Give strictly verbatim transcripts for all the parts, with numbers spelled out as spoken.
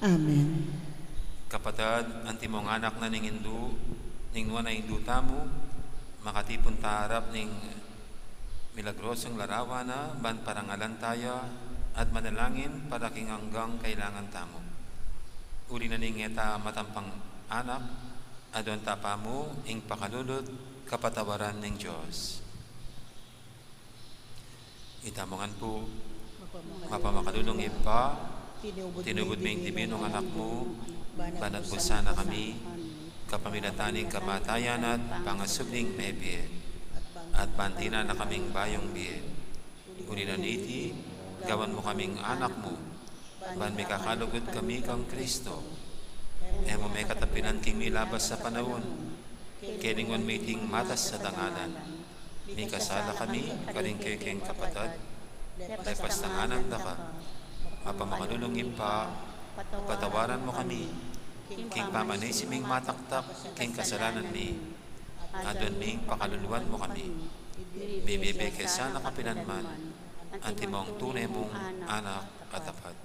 Amen. Kapatad, antimong anak na ning Indu, ning nuan a Indu tamu, makatipun ta arap ning milagrosung larawan na ban parangalan ta ya at manalangin para king anggang kailangan tamu. Uli na ning e ta matampang anak, aduan ta pa mu ing pakalulu't kapatawaran ning Dios. Itamu ngan pu. Mapamakalulung Ibpa, tinubud me ing dibinung Anak mu, ban atbusan na kami kapamilatan ning kamatayan at pangasubling mebie, at ban dinan na kaming bayung bie. Uli na niti, gawan mu kaming anak mu, ban mikakalugud kami kang Kristo. E mu me katapilan king milabas a panaun, kelingun me iting matas a dangalan. Mikasala kami karing kekeng kapatad, lepas tanganan da ka. Mapamakalulung Ibpa, patawaran mu kami king pamanisi ming mataktak king kasalanan mi. Aduan ming pakaluluan mu kami. Bibie ke sana kapilanman, antimong tune mung anak a tapat.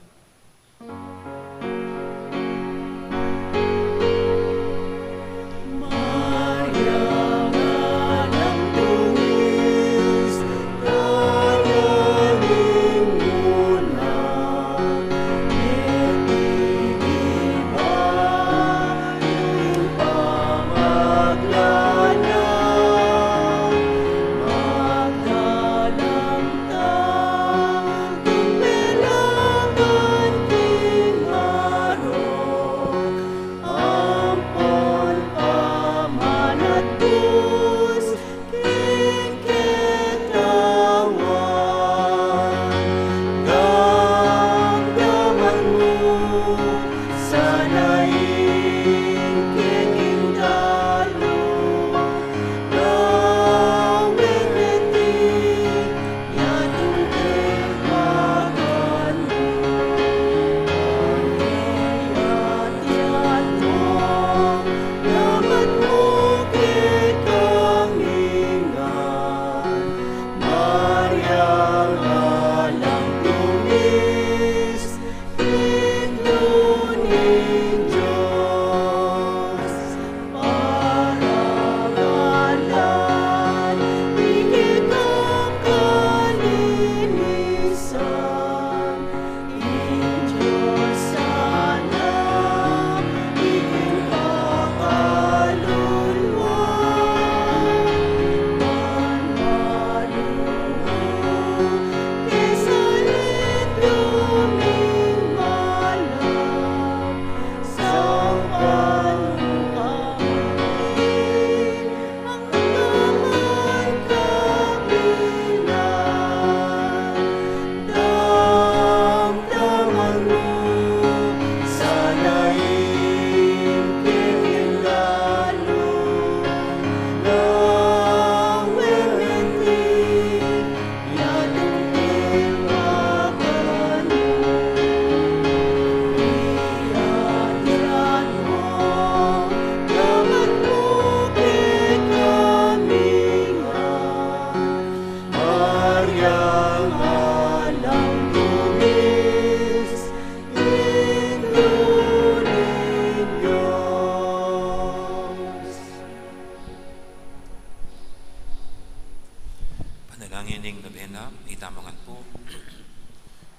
Panalangin ning nobena, itamu ngan pu.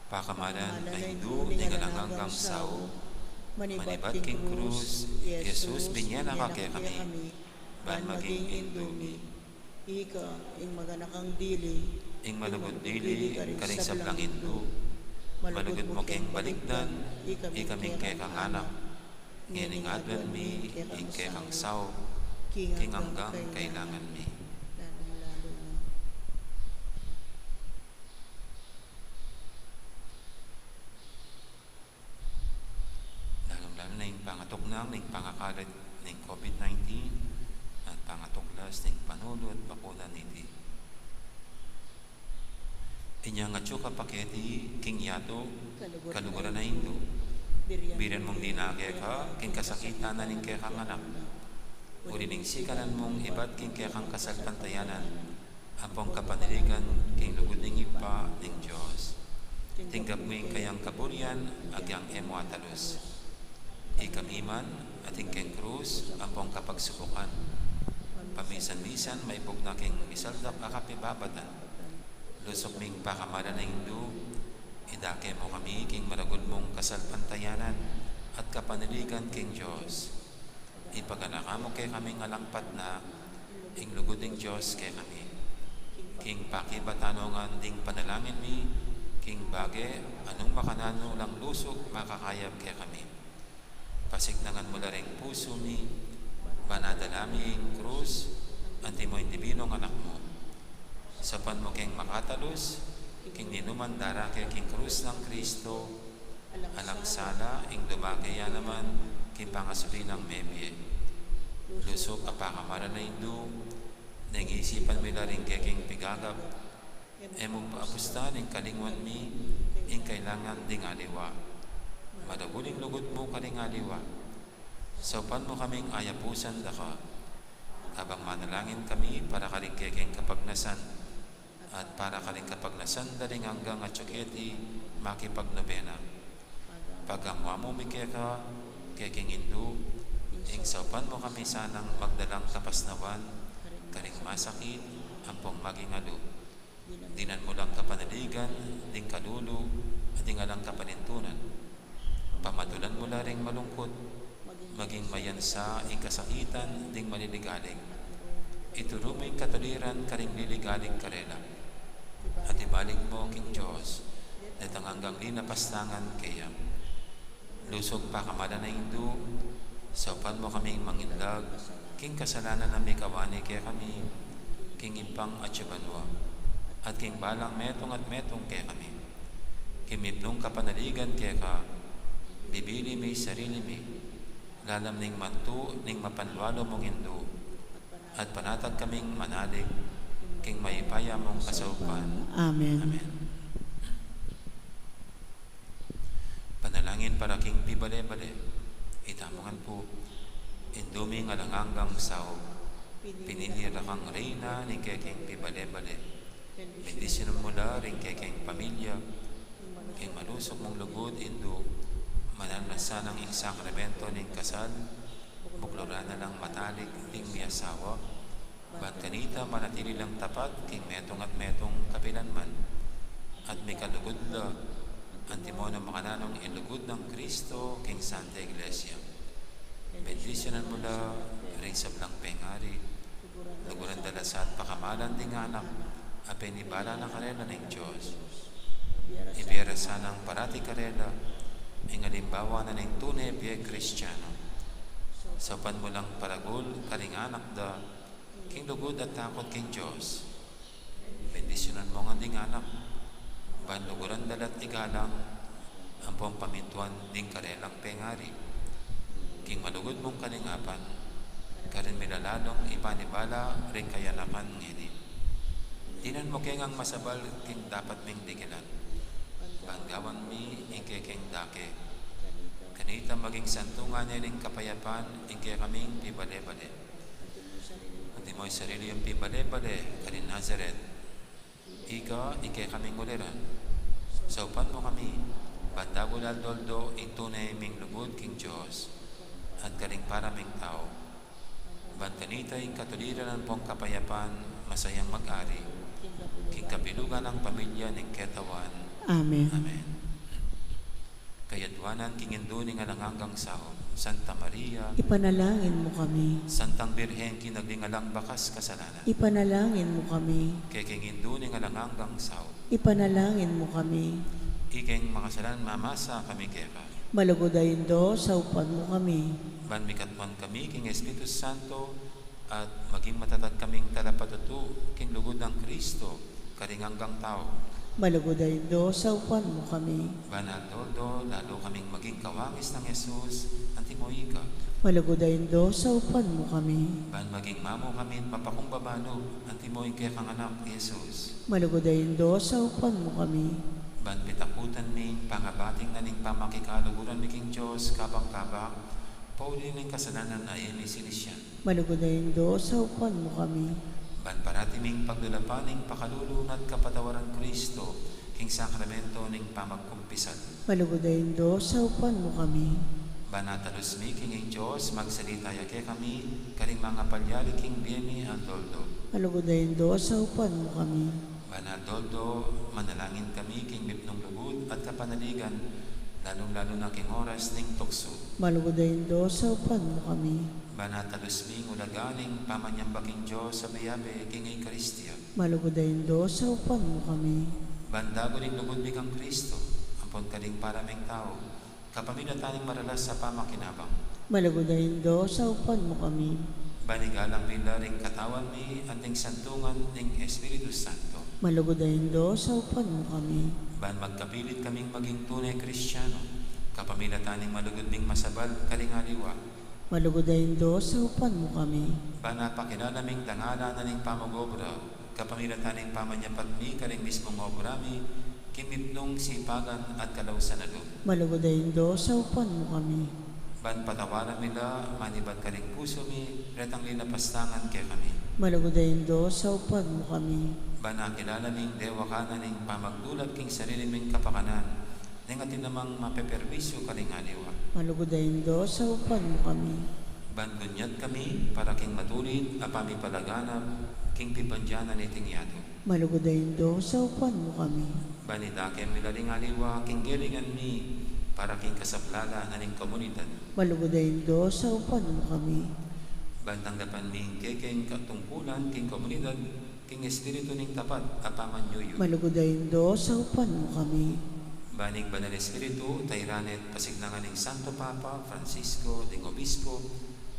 Pakamalan a Indu ning alang anggang sau, manibat king krus i Jesus, binie na ka kekami, ban maging Indu mi. Ika ing maganakang dili, ing malugud dili karing sablang Indu. Malugud mu keng balikdan ikaming kekang anak. Ngening aduan mi ing kekang sau, king anggang kailangan mi. Lalung-lalu na ing pangatuknang ning pangakalit ning COVID nineteen at pangatuklas ning panulu at bakuna niti. Inyang atyu ka pa keti king yatu, kaluguran a Indu, birian mung dina keka king kasakitan na ning kekang anak. Uli ning sikanan mung ibat king kekang kasalpantayanan, ampong kapanaligan king lugud ning Ibpa ning Dios. Tinggap mu ing kayang kaburian agyang e mu atalus. Ikami man, atin keng krus ampong kapagsubukan, pamisan-misan maibug na keng misaldak a kapibabatan. Lusuk ming pakamalan a Indu, idake mu kami king maragul mung kasalpantayanan at kapanaligan king Dios. Ipaganaka mu kekami ing alang patna, ing lugud ning Dios kekami. King pakibatan ngan ding panalangin mi, king bage a nung makananu lang lusuk makakayap kekami. Pasiknangan mu la ring pusu mi, ban adala mi ing krus, antimo ing Dibinung Anak mu. Saupan mu keng makatalus, king ninuman darake king krus nang Kristo, alang sala, ing dumake ya naman king pangasubi nang mebie. Lusuk a pakamalan a Indu, neng isipan mi la ring kekeng pigagap, e mu papusta ning kalingwan mi ing kailangan ding aliwa. Maragul ing lugud mu karing aliwa. Saupan mu kaming ayapusan da ka, kabang manalangin kami para karing kekeng kapagnasan, at para karing kapagnasan da ring anggang atyu keti makipagnobena. Pagamuan mu mi keka, kekeng Indu, ing saupan mu kami sanang magdalang kapasnawan karing masakit ampong maging alu. Dinan mu lang kapanaligan ding kalulu at ding alang kapanintunan. Pamatulan mu la ring malungkut, maging mayansa ing kasakitan ding maliligalig. Ituru mu ing katuliran karing liligalig karela. At ibalik mu king Dios detang anggang linapastangan keya. Lusuk pakamalan a Indu, saupan mu kaming manginlag king kasalanan a mikawani kekami king Ibpang atyu banua, at king balang metung at metung kekami. King mipnung kapanaligan keka, bibili mi sarili mi lalam ning mantu ning mapanlualu mung Indu, at panatag kaming manalig king mayupaya mung kasaupan. Amen. Amen. Panalangin para king pibale-bale. Itamu ngan pu. Indu ming alang anggang saup, pinili ra kang reyna ning kekeng pibale-bale. Bendisyunan mu la ring kekeng pamilya. King malusuk mung lugud, Indu, mananu na sanang ing sakramento ning kasal, bukluran na lang matalik ding miasawa, ban kanita manatili lang tapat king metung at metung kapilan man, at mikalugud la, antimo nung makananung ilugud nang Kristo king Santa Iglesia. Bendisyunan mu la ring sablang pengari, luguran da la sa at pakamalan ding anak a penibala na karela ning Dios. Ibie ra sanang parati karela ing alimbawa na ning tune a bie Kristiano. Saupan mu lang paragul karing anak da king lugud at takut king Dios. Bendisyunan mu ngan ding anak, ban luguran da la't igalang ampong pamintuan ding karelang pengari. King malugud mung kalingapan, karin mi la lalung ipanibala ring kayanakan ngeni. Dinan mu ke ngang masabal king dapat ming dikilan, ban gawan mi ing kekeng dake. Kanita maging santungan ne ning kapayapan ing kekaming pibale-bale. Antimo ing sarili yung pibale-bale karin Nazaret, ika ing kekaming uliran. Saupan mu kami, ban dagul aldo-aldo ing tune ming lugud king Dios at karing para ming tau. Ban kanita ing katuliran ampong kapayapan masayang mag-ari king kabilugan nang pamilya ning ketawan. Amen. Amen. Kayadwanan king Indu ning alang anggang saup, Santa Maria, ipanalangin mu kami. Santang Birhen king alang bakas kasalanan, ipanalangin mu kami. Kekeng Indu ning alang anggang saup, ipanalangin mu kami. Ikeng makasalanan mamasa kami keka. Malugud a Indu, saupan mu kami. Ban mikatuan kami king Espiritu Santo, at maging matatag kaming talapatutu king lugud nang Kristo karing anggang tau. Malugud a Indu, saupan mu kami. Ban aldo-aldo lalu kaming maging kawangis nang Jesus, antimo ika. Malugud a Indu, saupan mu kami. Ban maging mamu kami at mapakumbaba lub, antimo ing kekang anak, Jesus. Malugud a Indu, saupan mu kami. Ban pitakutan mi ing pangabating na ning pamakikaluguran mi king Dios kabang kabak, pauli ning kasalanan a e mi sinisian. Malugud a Indu, saupan mu kami. Ban parati ming pagdulapan ing pakalulu na at kapatawaran Kristo, king sakramento ning pamagkumpisal. Malugud a Indu, saupan mu kami. Ban atalus mi king ing Dios, magsalita ya kekami karing mangapalyali king bie mi aldo-aldo. Malugud a Indu, saupan mu kami. Ban aldo-aldo, manalangin kami king mipnung lugud at kapanaligan, lalung-lalu na king oras ning tuksu. Malugud a Indu, saupan mu kami. Ban atalus mi ing ulaga ning pamanyamba king Dios abe-abe king Eukaristia. Malugud a Indu, saupan mu kami. Ban dagul ing lugud mi kang Kristo, ampon karing para ming tau, kapamilatan ning maralas a pamakinabang. Malugud a Indu, saupan mu kami. Ban igalang mi la ring katawan mi at ning santungan ning Espiritu Santo. Malugud a Indu, saupan mu kami. Ban magkapilit kaming maging tune Kristiano, kapamilatan ning malugud ming masabal karing aliwa. Malugud a Indu, saupan mu kami. Ban apakilala ming dangalan na ning pamag-obra, kapamilatan ning pamanyapat mi karing mismung obra mi, king mipnung sipagan at kalausan na lub. Malugud a Indu, saupan mu kami. Ban patawaran mi la, manibat karing pusu mi, retang linapastangan kekami. Malugud a Indu, saupan mu kami. Ban akilala ming dewakan na ning pamagdulap king sarili ming kapakanan, neng atin namang mapeperwisyu karing aliwa. Malugud a Indu, saupan mu kami. Ban gunyat kami para king matulid a pamipalaganap king pibandian na niting yatu. Malugud a Indu, saupan mu kami. Ban idake mi la ring aliwa king gelingan mi para king kasaplalan na ning komunidad. Malugud a Indu, saupan mu kami. Ban tanggapan mi ing kekeng katungkulan king komunidad, king espiritu ning tapat a pamanyuyud. Malugud a Indu, saupan mu kami. Ban ing Banal Espiritu, tairan at pasignangan ning Santo Papa Francisco, ding obispo,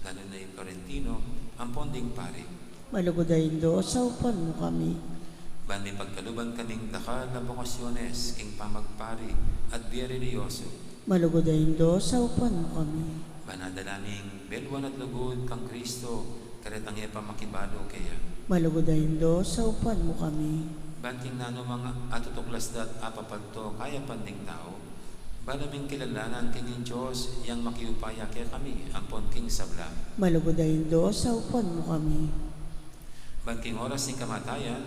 lalu na i Florentino, ampon ding pari. Malugud a Indu, saupan mu kami. Ban mipagkaluban kaming dakal a bokasyones king pamagpari at bie relihiyoso. Malugud a Indu, saupan mu kami. Ban adala ming belwan at lugud kang Kristo, karetang e pa makibalu keya. Malugud a Indu, saupan mu kami. Ban king nanumang atutuklas da at apapalto kayapan ding tau, bala ming kilalanan king ing Dios yang makiupaya kekami ampon king sabla. Malugud a Indu, saupan mu kami. Ban king oras ning kamatayan,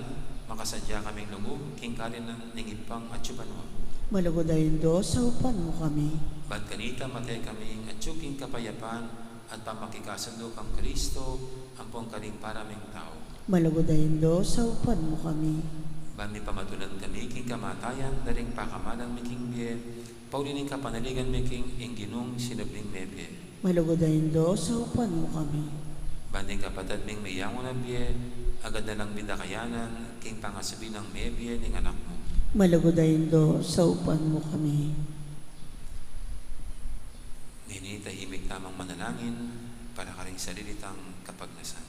makasadya kaming lungub king karinan ning Ibpang atsu banua. Malugud a Indu, saupan mu kami. Ban kanita mate kaming atsu king kapayapan at pamakikasundu kang Kristo ampon karing para ming tau. Malugud a Indu, saupan mu kami. Ban mipamatulan kami king kamatayan da ring pakamalan mi king bie, pauli ning kapanaligan mi king ing Ginung sinubling mebie. Malugud a Indu, saupan mu kami. Ban ding kapatad ming meyangu na bie, agad na lang mi da kayanan king pangasubli nang mebie ning Anak mu. Malugud a Indu, saupan mu kami. Ngeni tahimik tamang manalangin para karing sarili tang kapagnasan.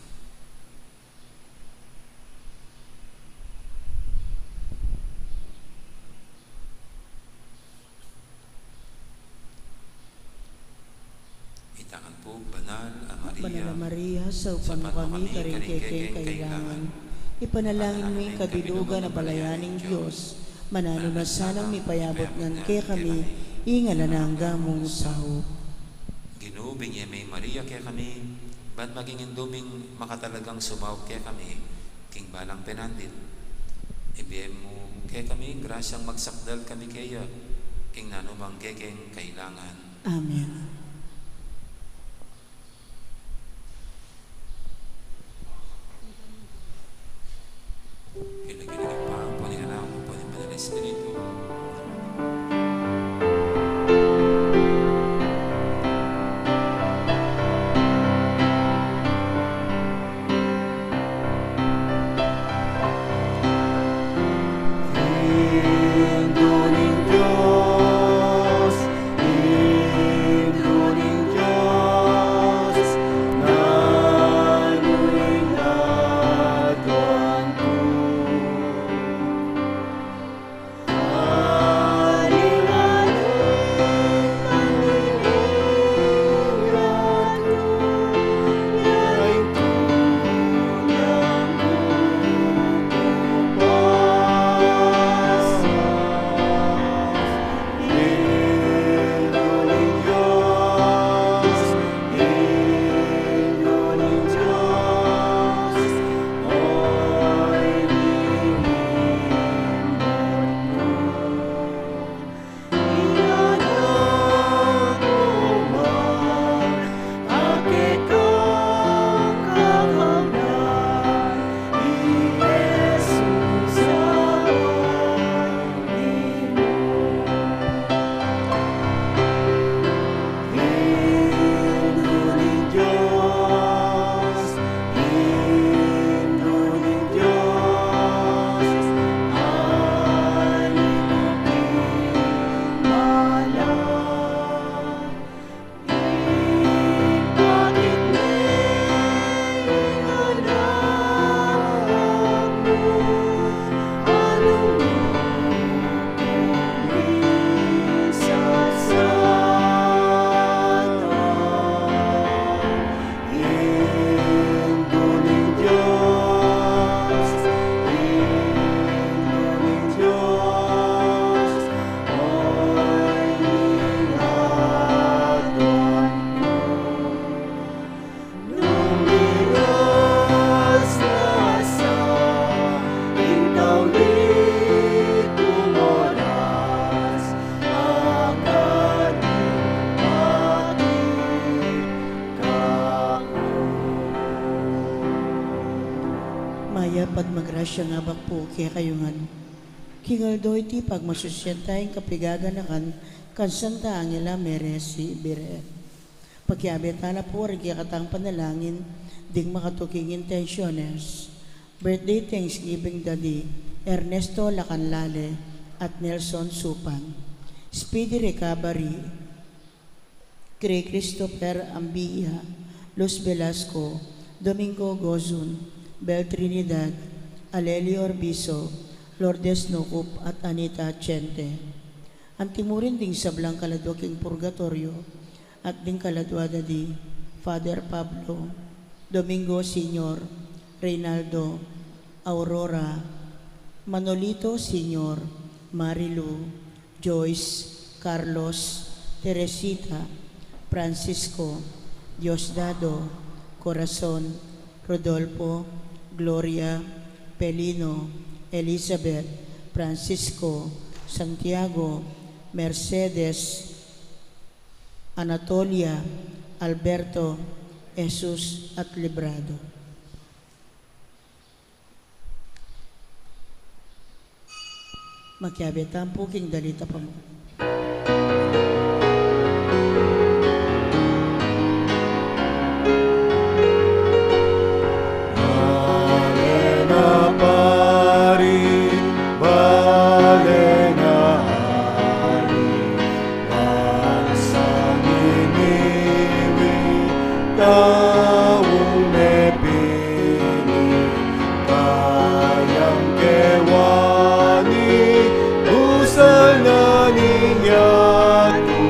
Itakan pu, Banal a Maria, Banal a Maria, saupan mu kami karing kekeng kailangan. Ipanalangin mu ing kabilugan a balayan ning Dios. Mananu na sanang mipayabut ngan kekami ing alang angga mung saup. Ginu, binye me i Maria kekami, ban maging indu ming makatalagang sumaup kekami king balang penandit. Ibie mu kekami ing grasyang magsakdal kami keya king nanumang kekeng kailangan. Amen. King lagyu ning Ibpa, ampon ning Anak, ampon ning Banal a Espiritu. Indu ning Dios, Indu Mayap at magrasyang abak pu kekayu ngan. King aldo iti pagmasusyan taya ing kapigaganakan kang Santa Angela Merici Birhen. Pakiabe tala pu ring kekatang panalangin ding makatuking intensyones. Birthday thanksgiving da di Ernesto Lacanlale at Nelson Supan. Speedy recovery kri Christopher Ambia, Luz Velasco, Domingo Gozun, Bel Trinidad, Alelio Orbizo, Lourdes Nucup, at Anita Chente. Anti mu rin ding sablang kaladua king purgatoryo, at ding kaladua da di Father Pablo, Domingo Senior, Reynaldo, Aurora, Manolito Senior, Marilu, Joyce, Carlos, Teresita, Francisco, Diosdado, Corazon, Rodolfo, Gloria, Pelino, Elizabeth, Francisco, Santiago, Mercedes, Anatolia, Alberto, Jesus, at Librado. Makiabe tamu pu king dalita pamung. Bale na pari, bale na ari, bang sanginiwi, taung mepili, kayang kewani, usal na ning yatu,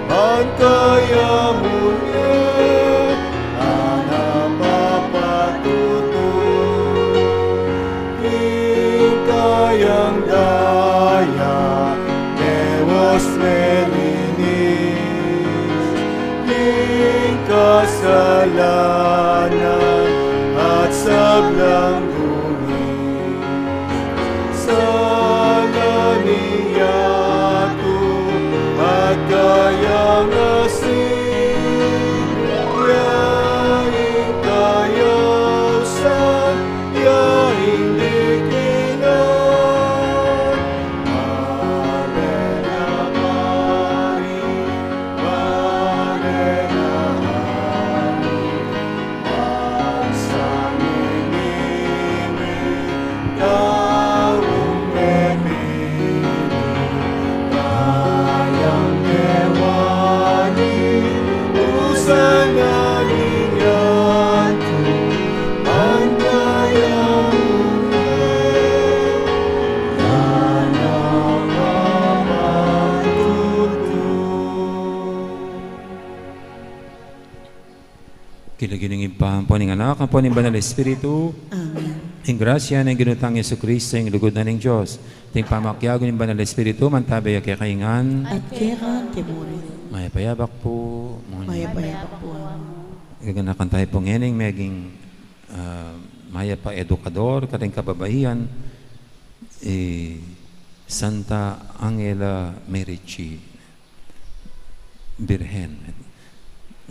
ban kaya mu ne, ana papatutu, king kayang daya, Dios melinis, king kasalanan at sablang dungis. Sala ning yatu at kayang asin, ya ing kayausan, ya ing dikinan. Bale na pari, bale na ari, King lagyu ning Ibpa, ampo ning Anak, ampo ning Banal Espiritu. Amen. Ing grasya ning Ginu tang Jesucristo, ing lugud na ning Dios, at ing pamakiabe ning Banal Espiritu, mantabi ya kekayu ngan. At keka mu rin. Mayap a abak pu. Mayap a abak pu. Gaganakan tamu pu ngening meging, ah, mayap a edukador karing kababaihan, i Santa Angela Merici Birhen.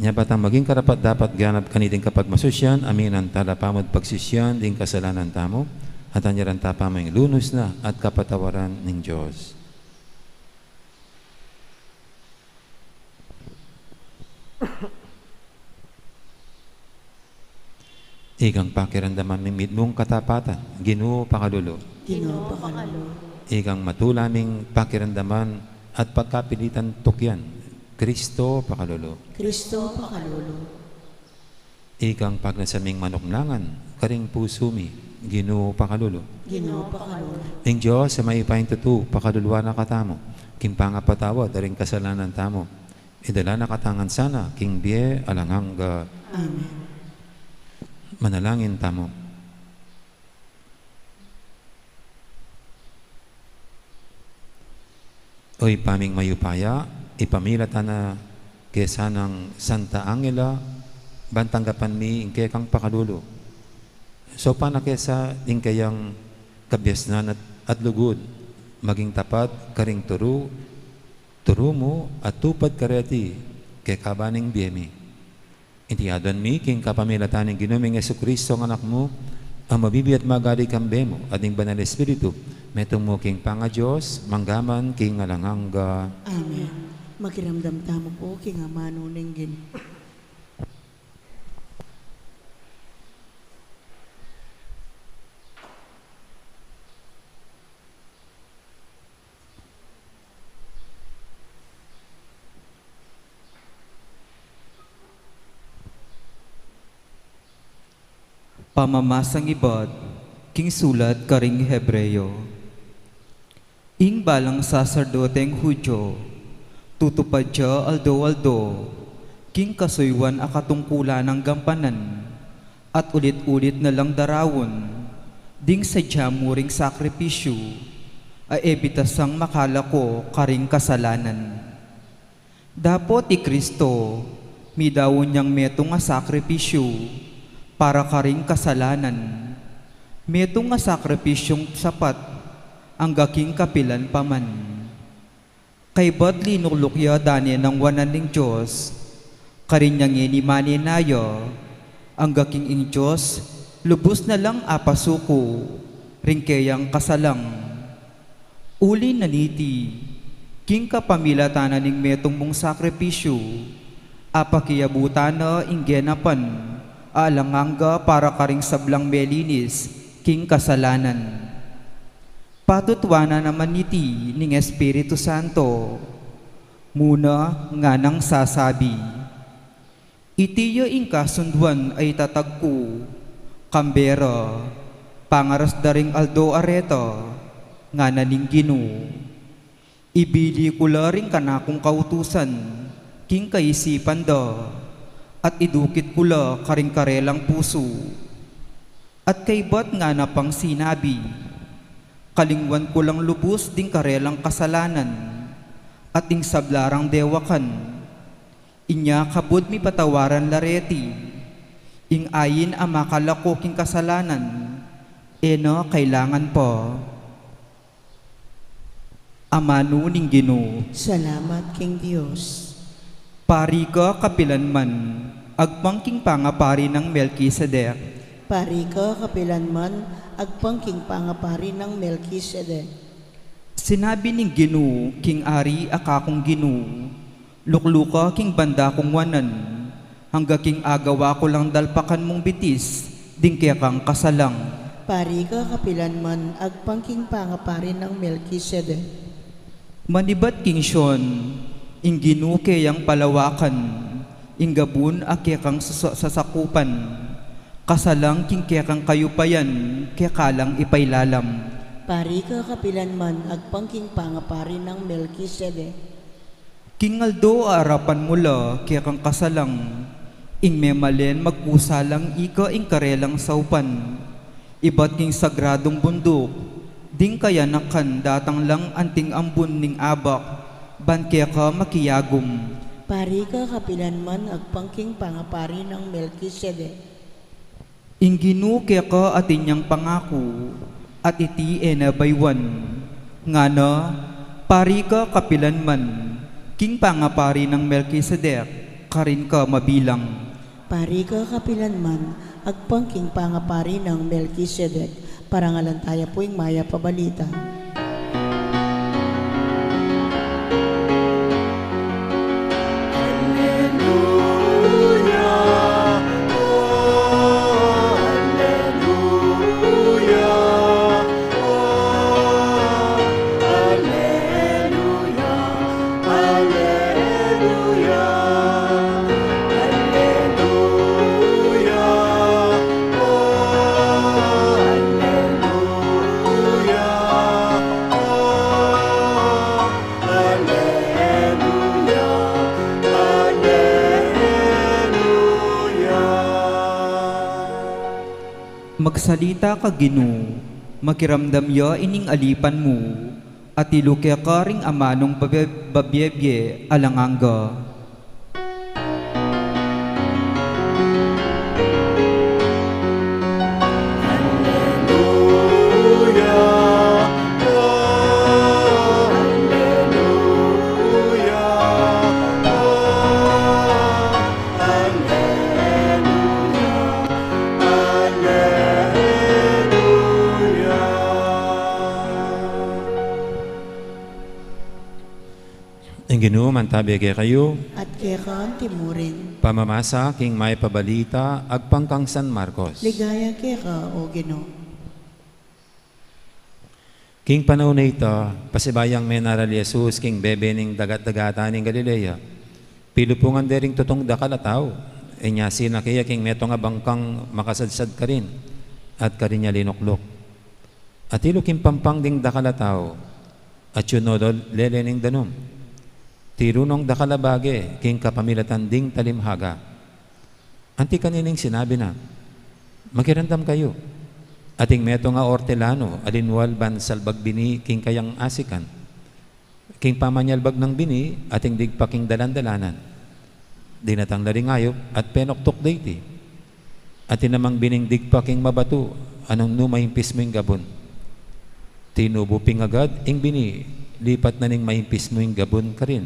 Nya ba tang maging karapat-dapat ganap kaniting kapagmasusyan, aminan tala pamu at pagsisian ding kasalanan tamu, at anyaran ta pamu ing lunus na at kapatawaran ning Dios. Ikang pakiramdaman ming mitmung katapatan, Ginu pakalulu. Ginu pakalulu. Ikang matula ming pakiramdaman at pagkapilitan tukyan, Kristo pakalulu. Kristo pakalulu. Ikang pagnasa ming manuknangan karing pusu mi, Ginu pakalulu. Ginu pakalulu. Ing Dios a mayupayang tutu, pakaluluan na katamu, king pangapatawad da ring kasalanan tamu. Idala na katamu ngan sana king bie alang angga. Amen. Manalangin tamu. O Ibpa ming mayupaya, ipamilatan na ke sanang Santa Angela, ban tanggapan mi ing kekang pakalulu. Saupan na ke sa ding keyang kabiasnan at, at lugud, maging tapat karing turu, turu mu at tupad kareti, kekaba ning bie mi. Iti aduan mi king kapamilatan ning Ginu ming Jesucristo, a Anak mu, Ang mabibie at magari kambe mu, at ing Banal Espiritu, metung mu king pangaDios, mangga man king alang angga. Amen. Makiramdam tamu pu king amanu ning Ginu. Pamamasang ibat king sulat karing Hebreo. Ing balang saserdoteng Judio, tutupad ya aldo-aldo king kasuyuan a katungkulan nang gampanan, at ulit-ulit na lang daraun ding sadya mu ring sakripisyu a e bitasang makalako karing kasalanan. Dapot i Kristo, midaun yang metung a sakripisyu para karing kasalanan, metung a sakripisyung sapat angga king kapilan pa man. Kaybat linukluk ya dane nang wanan ning Dios, karin yang ngeni manenaya, angga king ing Dios lubus na lang apasuku ring keyang kasalang. Uli na niti, king kapamilatan na ning metung mung sakripisyu, apakiabutan na ing genapan a alang angga para karing sablang melinis king kasalanan. Patutuanan naman niti ning Espiritu Santo, muna nganang sasabi, "Iti ya ing kasunduan a itatag ku kambe ra pangarasda ring aldo a reta," ngana ning Ginu. "Ibili ku la ring kanakung kautusan king kaisipan da, at idukit ku la karing karelang pusu." At kaybat ngana pang sinabi, "Kalingwan ku lang lubus ding karelang kasalanan at ing sabla rang dewakan. Inya kabud mipatawaran la reti, ing ain a makalako king kasalanan, e na kailangan pa." Amanu ning Ginu. Salamat king Dios. Pari ka kapilan man, agpang king pangapari nang Melkisedek. Pari ka kapilan man, agpang king pangapari nang Melkisedek. Sinabi ning Ginu king ari a kakung Ginu, "Lukluka king banda kung wanan, angga king agawa ku lang dalpakan mung bitis ding kekang kasalang." Pari ka kapilan man, agpang king pangapari nang Melkisedek. Manibat king Sion, ing Ginu keyang palawakan, ing gabun a kekang sasa-, sasakupan, kasalang king kekang kayupayan, keka lang ipailalam. Pari ka kapilan man, agpang king pangapari nang Melkisedek. King aldo a arapan mu la kekang kasalang, ing memalen magkusa lang ika ing karelang saupan, ibat king sagradung bunduk, ding kayanakan datang lang anting ambun ning abak, ban keka makiagum. Pari ka kapilan man, agpang king pangapari nang Melkisedek. Ing Ginu keka atin yang pangaku, at iti e na bayuan. Ngana, pari ka kapilan man, king pangapari nang Melkisedek, karin ka mabilang. Pari ka kapilan man, agpang king pangapari nang Melkisedek. Parangalan taya pu ing mayap a balita. Alleluia, oh, alleluia, oh, alleluia, alleluia, alleluia, oh, alleluia, oh, alleluia, alleluia. Magsalita ka, Ginu, makiramdam ya ining alipan mu, at ilu keka ring amanung babie-, babiebie alang angga. Ginu mantabi kekayu. At keka antimurin. Pamamasa king Mayap a Balita agpang kang San Marcos. Ligaya keka, O Ginu. King panaun a ita, pasibayu yang menaral i Jesus king bebe ning dagat-dagatan ning Galilea, pilupungan de ring tutung dakal a tau. Inya sinake ya king metung a bangkang makasadsad karin, at karin ya linukluk. Atilu king pampang ding dakal a tau, atyu no lele ning danum. Tiru nong dakal a bage king kapamilatan ding talimhaga. Anti kanining sinabi na, "Makiramdam kayu." Ating metung a ortelano a linwal ban salbag bini king kayang asikan. King pamanyalbag nang bini, ating digpa king dalan-dalanan. Dinatang la ring ayup at penuktuk de iti. Atin namang bining digpa king mabatu, a nung nu maimpis mu ing gabun. Tinubu pin agad ing bini, lipat na ning maimpis mu ing gabun karin.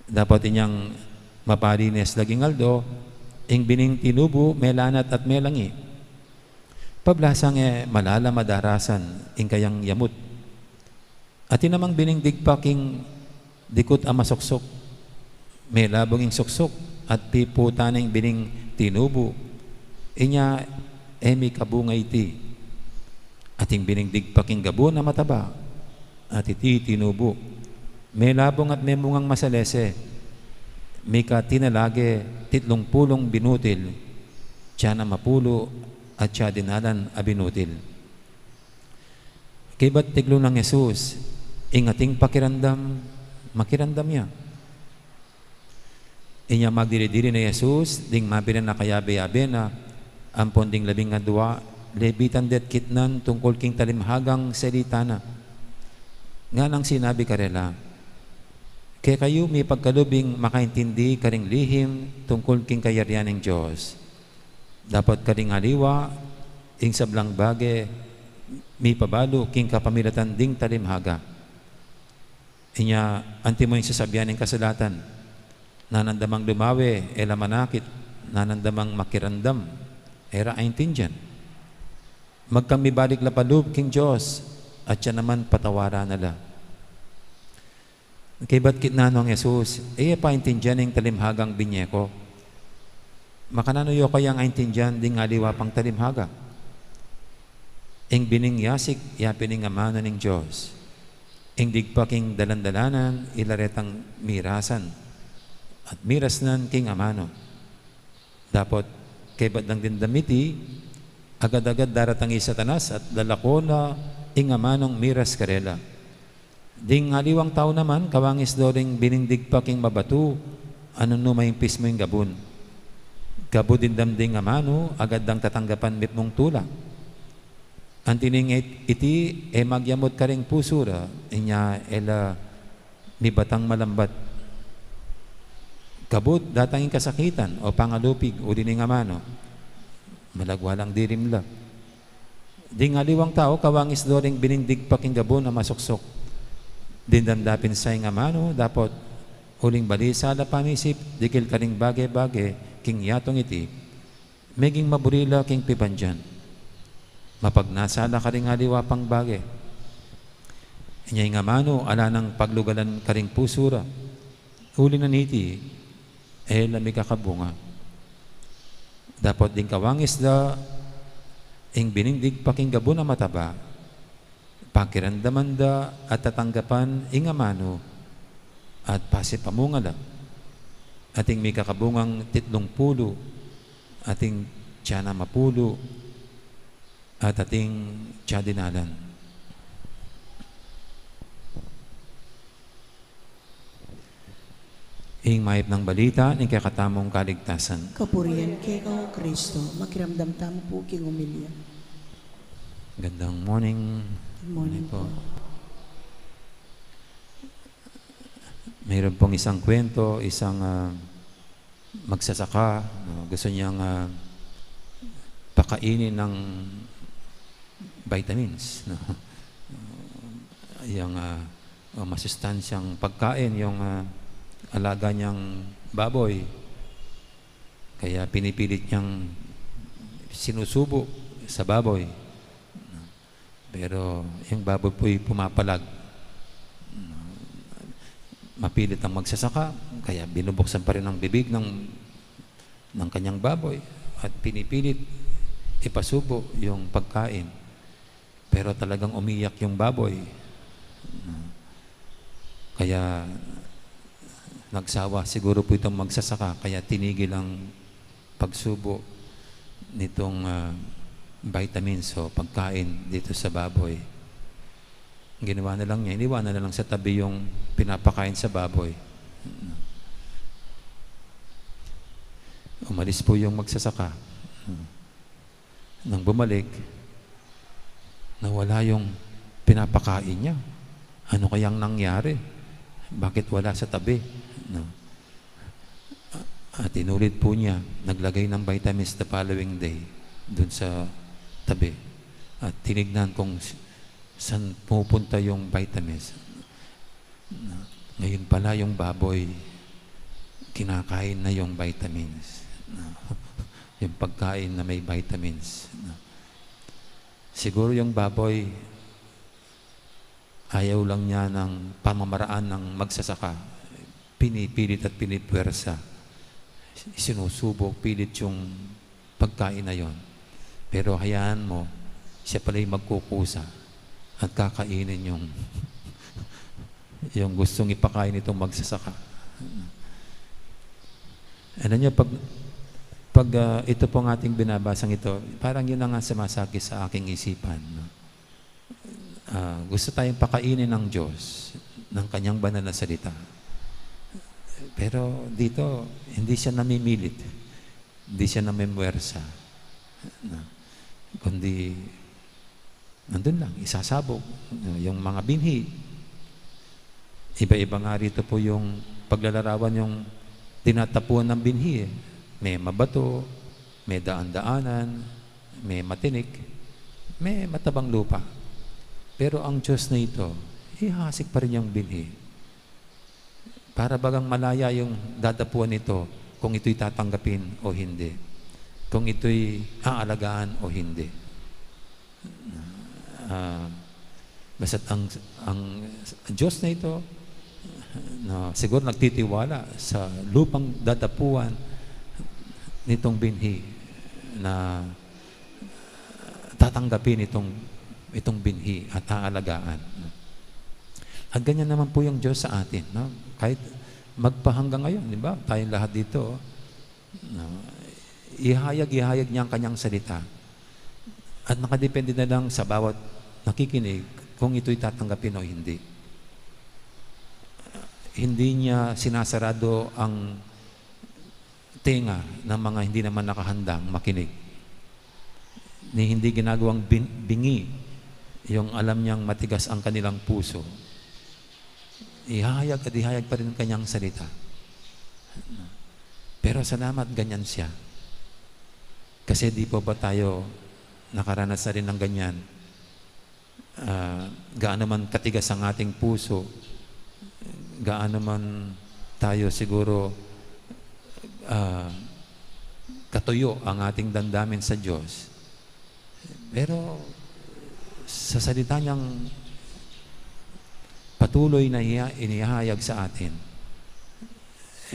Dapot inyang mapalinis laging aldo, ing bining tinubu melanat at melangi. Pablasang e malalam a darasan ing kayang yamut. Atin namang bining digpa king dikut a masuksuk. Melabung ing suksuk at piputan ing bining tinubu. Inya e mikabunga iti. Ating bining digpa king gabun a mataba. At iti tinubu. Melabung at memungang masalese. Mika tinalage titlung pulung binutil. Tiyan a mapulu at tiya dinalan a binutil. Kaybat tiglu nang Jesus, ing ating pakiramdam, makiramdam ya. Inya magdiri-diri na i Jesus ding mapilan a kayabe-yabe na, ampon ding labing adua, lebitan de't kitnan tungkul king talimhagang selita na. Nganang sinabi karela, "Kekayu mipagkalub ing makaintindi karing lihim tungkul king kayarian ning Dios." Dapot karing aliwa, ing sablang bage, mipabalu king kapamilatan ding talimhaga. Inya, antimo ing sasabian ning kasulatan, "Nanandamang lumawe, e la manakit, nanandamang makiramdam, e ra aintindian." Magkamibalik la pa lub king Dios, at siya naman patawaran na la. Kaybat kitnan nong Jesus, "E ye pa aintindian ing talimhagang binye ko." Makananu yo kayang aintindian ding aliwa pang talimhaga? Ing bining yasik, yapin ing amanu ning Dios. Ing digpa king dalan-dalanan, ila retang mirasan, at mirasnan king amanu. Dapot, kaybat dang dimdam iti, agad-agad daratang i Satanas at lalako na ing amanung miras karela. Ding aliwang tau naman, kawangis do ring bining digpa king mabatu, a nung nu maimpis mu ing gabun. Kabud dimdam ding amanu, agad dang tatanggapan mipnung tula. Anti ning it-, iti, e magyamut karing pusu ra, inya e la mibatang malambat. Kabud datang ing kasakitan o pangalupig uli ning amanu, malagwa lang dirim la. Ding aliwang tau, kawangis do ring bining digpa king gabun a masuksuk. Dimdam da pin sa ing amanu, dapot uling balisa la pamisip, dikil karing bage-bage king yatung iti, meging maburi la king pibandian. Mapagnasa la karing aliwa pang bage. Inya ing amanu, ala nang paglugalan karing pusu ra. Uli na niti, e la mikakabunga. Dapot ding kawangis da, ing bining digpa king gabun a mataba, pakiramdaman da at tatanggapan ing amanu, at pasipamunga la. Ating mikakabungang titlung pulu, ating tiyan a mapulu, at ating tiya dinalan. Ing mayap nang balita ning kekatamung kaligtasan. Kapurian keka, O Kristo. Makiramdam tamu pu king umilya. Gandang morning. Good morning po. Mayroon pong isang kwento, isang, ah, magsasaka, no, gusto niyang, ah, pakainin ng vitamins, no? Yung, ah, o masustansyang pagkain yung, ah, alaga niyang baboy. Kaya pinipilit niyang sinusubo sa baboy. Pero yung baboy po'y pumapalag. mapilit ang magsasaka, kaya binubuksan pa rin ang bibig ng, ng kanyang baboy at pinipilit ipasubo yung pagkain. Pero talagang umiyak yung baboy. Kaya nagsawa siguro po itong magsasaka, kaya tinigil ang pagsubo nitong, ah, vitamins o pagkain dito sa baboy. Ang ginawa na lang niya, iniwanan na lang sa tabi yung pinapakain sa baboy. Umalis po yung magsasaka. Nang bumalik, nawala yung pinapakain niya. Ano kayang nangyari? Bakit wala sa tabi? No? At inulit po niya, naglagay ng vitamins the following day dun sa tabi. At tinignan kung s-, saan pupunta yung vitamins. No? Ngayon pala yung baboy, kinakain na yung vitamins. No? Yung pagkain na may vitamins. No? Siguro yung baboy, ayaw lang niya ng pamamaraan ng magsasaka. Pinipilit at pinipuwersa. Sinusubo, pilit yung pagkain na yon. Pero hayaan mo, siya pala'y magkukusa at kakainin yung, yung gustong ipakain itong magsasaka. Alam niyo, pag, pag, ah, ito pong ating binabasang ito, parang yun ang sumasakit sa aking isipan, no? Ah, gusto tayong pakainin ng Diyos, ng kanyang banal na salita. Pero dito, hindi siya namimilit. Hindi siya namimwersa. No? Kundi, nandun lang, isasabog. Yung mga binhi, iba-iba nga rito po yung paglalarawan yung tinatapuan ng binhi, eh. May mabato, may daan-daanan, may matinik, may matabang lupa. Pero ang Diyos na ito, ihahasik pa rin yung binhi. Para bagang malaya yung dadapuan nito kung ito'y tatanggapin o hindi. Kung ito'y aalagaan o hindi. Ah, basta't ang, ang Diyos na ito, na siguro nagtitiwala sa lupang dadapuan nitong binhi na tatanggapin itong, itong binhi at aalagaan. At ganyan naman po yung Diyos sa atin, no? Kahit magpahanggang ngayon, di ba? Tayong lahat dito, no? Ihayag, ihayag niya ang kanyang salita. At nakadepende na lang sa bawat nakikinig kung ito'y tatanggapin o hindi. Hindi niya sinasarado ang tenga ng mga hindi naman nakahandang makinig. Ni hindi ginagawang bin-, bingi yung alam niyang matigas ang kanilang puso. Ihayag at ihayag pa rin ang kanyang salita. Pero salamat, ganyan siya. Kasi di po ba tayo nakaranas na rin ng ganyan? Ah, gaano man katigas ang ating puso, gaano man tayo siguro, ah, katuyo ang ating damdamin sa Diyos, pero sa salita niyang patuloy na iya-, inihayag sa atin,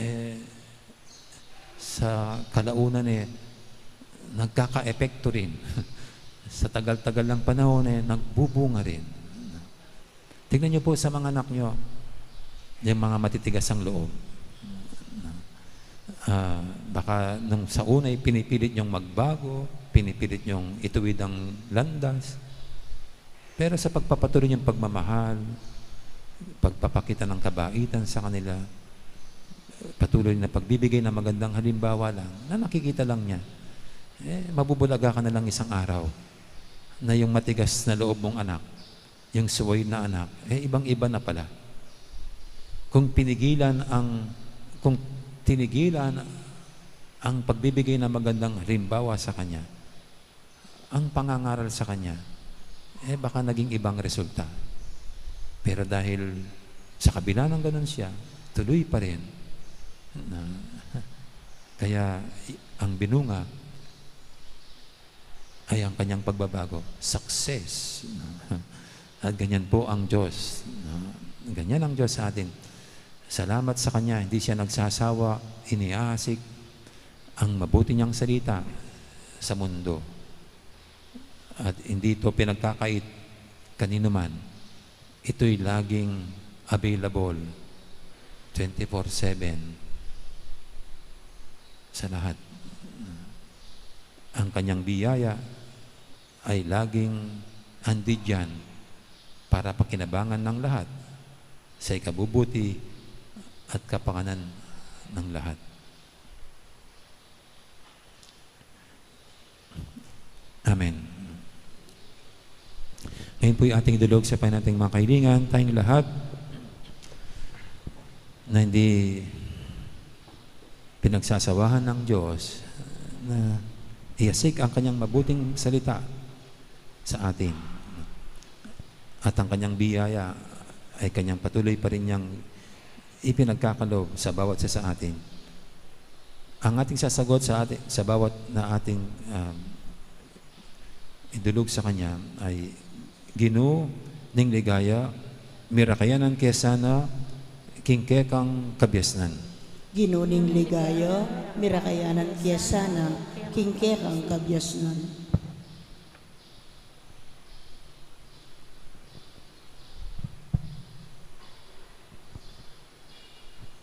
eh, sa kalaunan, eh, nagkakaepekto rin. Sa tagal-tagal ng panahon, eh, nagbubunga rin. Tignan niyo po sa mga anak niyo, yung mga matitigas ang loob. Ah, baka nung sa una ay pinipilit niyong magbago, pinipilit niyong ituwid ang landas, pero sa pagpapatuloy niyang pagmamahal, pagpapakita ng kabaitan sa kanila, patuloy na pagbibigay ng magandang halimbawa lang, na nakikita lang niya, eh, mabubulaga ka na lang isang araw na yung matigas na loob mong anak, yung suway na anak, eh, ibang-iba na pala. Kung pinigilan ang, kung tinigilan ang pagbibigay ng magandang halimbawa sa kanya, ang pangangaral sa kanya, eh, baka naging ibang resulta. Pero dahil sa kabila ng ganun siya, tuloy pa rin. Na, kaya i-, ang binunga ay ang kanyang pagbabago. Success. At ganyan po ang Diyos. Ganyan ang Diyos sa atin. Salamat sa kanya, hindi siya nagsasawa, iniaasik ang mabuti niyang salita sa mundo. At hindi ito pinagkakait kanino man. Ito'y laging available twenty-four seven sa lahat. Ang kanyang biyaya ay laging andiyan para pakinabangan ng lahat sa ikabubuti at kapakanan ng lahat. Amen. Ngayon po'y ating idulog sa Panginoon ating mga kahilingan, tayong lahat na hindi pinagsasawahan ng Diyos na iasik ang kanyang mabuting salita sa atin. At ang kanyang biyaya ay kanyang patuloy pa rin niyang ipinagkakaloob sa bawat isa sa atin. Ang ating sasagot sa atin, sa bawat na ating, um, idulog sa kanya ay, "Ginu, ning ligaya, mirakayanan ke sana king kekang kabiasnan." Ginu, ning ligaya, mirakayanan ke sana king kekang kabiasnan.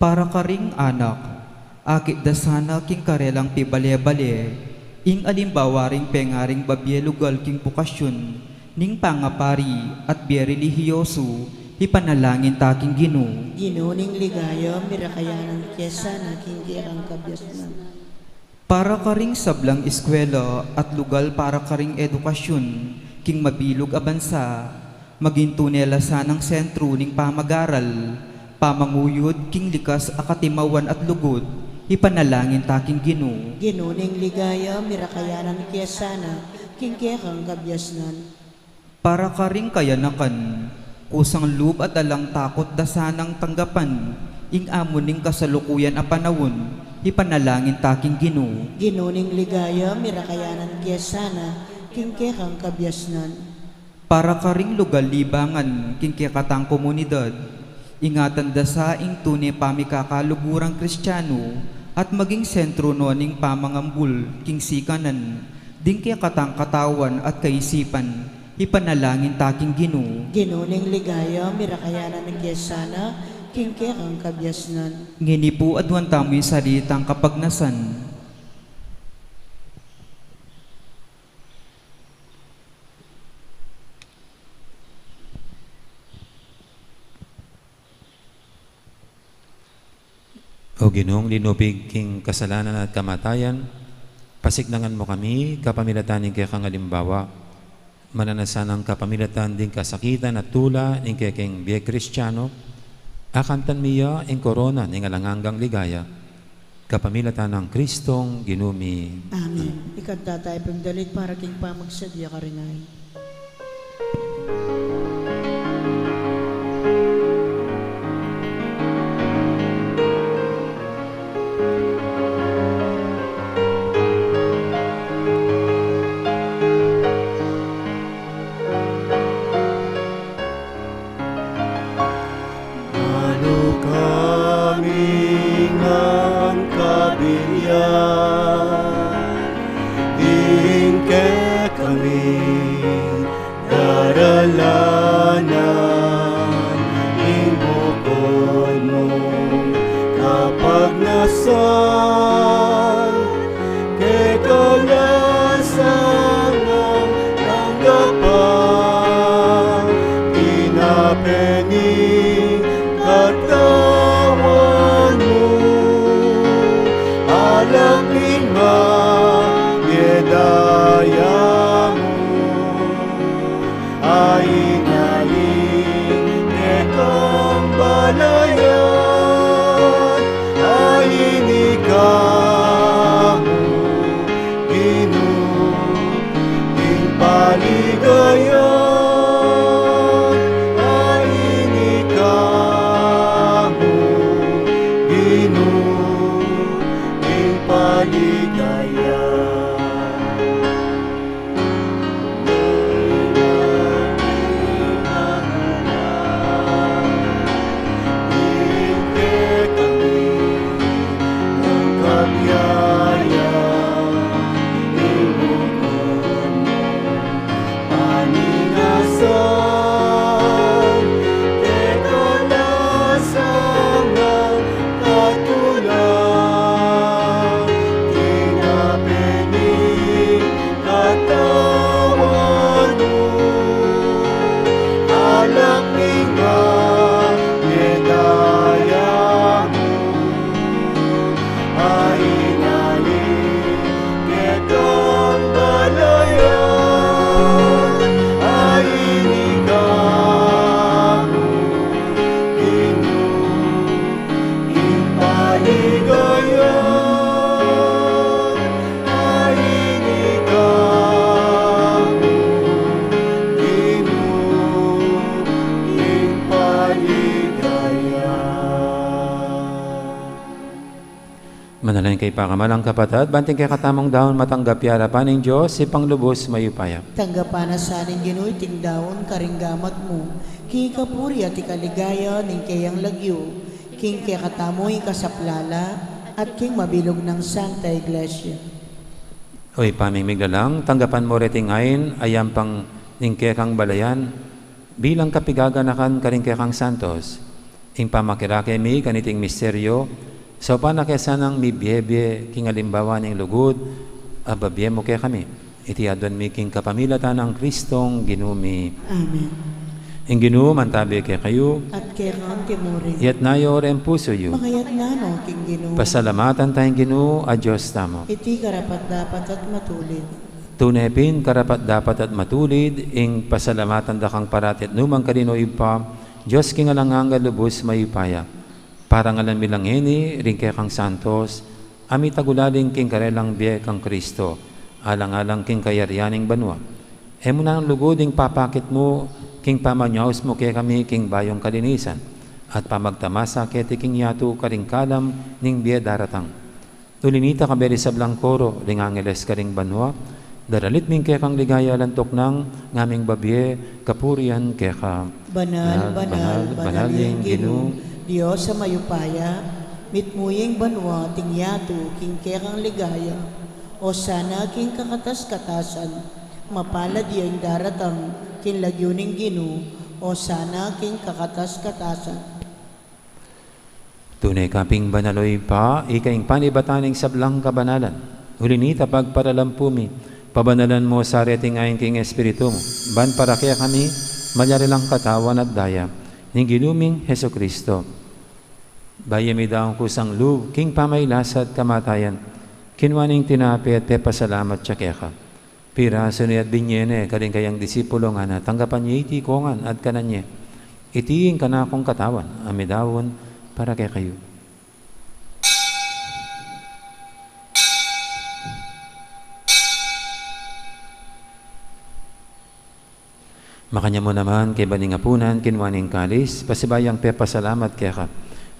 Para karing anak, akit da sana king karelang pibale-bale, ing alimbawa ring pengaring babie lugal king bukasyon, ning pangapari at bie relihiyosu, ipanalangin ta king Ginu. Ginu, ning ligaya, mirakayanan ke sana king kekang kabiasnan. Para karing sablang eskwela at lugal para karing edukasyon king mabilug a bansa, maging tune la sanang sentru ning pamagaral, pamanguyud king likas a katimawan at lugud, ipanalangin ta king Ginu. Ginu, ning ligaya, mirakayanan ke sana king kekang kabiasnan. Para karing kayanakan, kusang lub at alang takut da sanang tanggapan ing amu ning kasalukuyan a panaun, ipanalangin ta king Ginu. Ginu, ning ligaya, mirakayanan ke sana king kekang kabiasnan. Para karing lugal libangan king kekatang komunidad, ingatan da sa ing tune pamikakaluguran Kristiano at maging sentru no ning pamangambul king sikanan ding kekatang katawan at kaisipan, ipanalangin ta king Ginu. Ginu, ning ligaya, mirakayanan ke sana king kekang kabiasnan. Ngeni pu, aduan tamu ing salitang kapagnasan. O Ginung linubig king kasalanan at kamatayan, pasiknangan mu kami kapamilatan ning kekang alimbawa, mananu na sanang kapamilatan ding kasakitan at tula ning kekeng bie Kristiano, akantan mi ya ing korona ning alang anggang ligaya, kapamilatan nang Kristong Ginu mi. Amen. Ikanta tayu pung dalit para king pamagsadya karing ain. Nanu kami ngan kabilyan, ding kekami daralanan ing bukun mung kapagnasan. Keka la sanang tanggapan, tinape ning katawan mu, alap ning mabie daya mu. Ain na ing kekang balayan, ain ika mu, Ginu, ing paligayan, ain ika mu, Ginu, ing paligayan. Pakamalan, kapatad, ban ing kekatamung daun matanggap ya arapan ning Dios, Ibpang lubus mayupaya. Tanggapan na sa ning Ginu iting daun karing gamat mu, king ikapuri at ikaligaya ning keyang lagyu, king kekatamung ikasaplala, at king mabilug nang Santa Iglesia. O Ibpa ming miglalang, tanggapan mu reting ain a yampang ning kekang balayan, bilang kapigaganakan karing kekang santos. Ing pamakirake mi kaniting misteryo, saupan na ke sanang mibie-bie king alimbawa ning lugud a babie mu kekami. Iti aduan mi king kapamilatan nang Kristong Ginu mi. Amen. Ing Ginu mantabi kekayu. At keka mu rin. Iyatas yu reng pusu yu. Makayatas no king Ginu. Pasalamatan taya ing Ginu a Dios tamu. Iti karapat-dapat at matulid. Tune pin karapat-dapat at matulid ing pasalamatan da kang parati at nu man karin, o Ibpa, Dios king alang angga, lubus mayupaya. Parangalan mi la ngeni ring kekang santos a mitagulaling king karelang bie kang Kristo, alang-alang king kayarian ning banua. E mu na lugud ing papakit mu king pamanyaus mu kekami king bayung kalinisan at pamagtamasa keti king yatu karing kalam ning bie daratang. Uli nita, kambe ring sablang koro ring angeles karing banua, daralit mi ing kekang ligaya, lantuk nang ngaming babie kapurian keka. Banal, banal, banal ing Ginu, Dios a mayupaya, mitmu ya ing banua at ing yatu king kekang ligaya. Osana king kakatas-katasan, mapalad ya ing daratang king lagyu ning Ginu, Osana king kakatas-katasan. Tune ka pin banal, o Ibpa, ika ing panibatan ning sablang kabanalan. Uli nita, pagparalampu mi, pabanalan mu sa reting ain king Espiritu mu, ban para kekami malyari lang katawan at daya ning Ginu ming Jesucristo. Bayu mi daun kusang lub king pamagkasakit at kamatayan, kinua ne ing tinape at pepasalamat ya keka. Pirasu ne at binie ne karing kayang disipulo, ngana, tanggapan ye iti kongan at kanan ye. Iti ing kanakung katawan a midaun para kekayu. Makanyan mu naman, kaybat ning apunan, kinua ne ing kalis, pasibayu yang pepasalamat keka,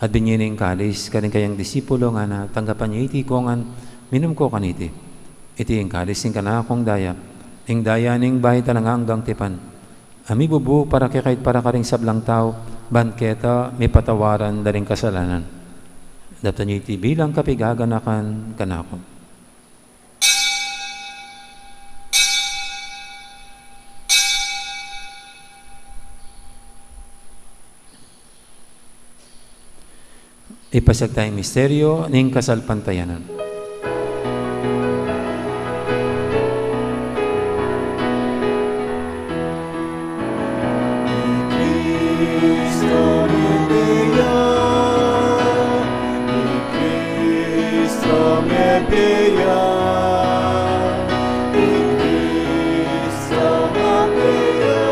at binie ne ing kalis karing kayang disipulo, ngana, tanggapan ye iti kongan, minum ko kaniti. Iti ing kalis ning kanakung daya, ing daya ning bayu at alang anggang tipan, a mibubu para kekayu at para karing sablang tau, ban keta mipatawaran da ring kasalanan. Daptan ye iti bilang kapigaganakan kanaku. Ipasiag taya ing misteryo ning kasalpantayanan. Cristo mebie ya, i Cristo mebie ya,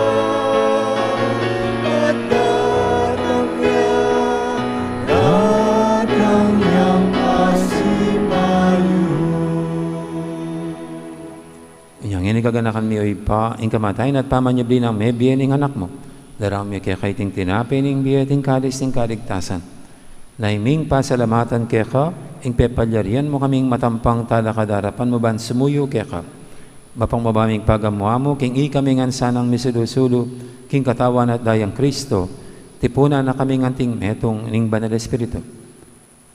at datang ya, datang yang pasibayu. Inya ngeni kaganakan mi, o Ibpa, ing kamatayan at pamanyubli nang mebie ning Anak mu. Daraun mi keka iting tinape ning bie at ing kalis ning kaligtasan. Naiting pasalamatan keka ing pepalyarian mu kaming matampang talakad king arapan mu ban sumuyu keka. Mapagmabaming pagamu-amu king ikami ngan sanang misulu-sulu king katawan at dayang Cristo, tipunan na kaming anting metung ning Banal Espiritu.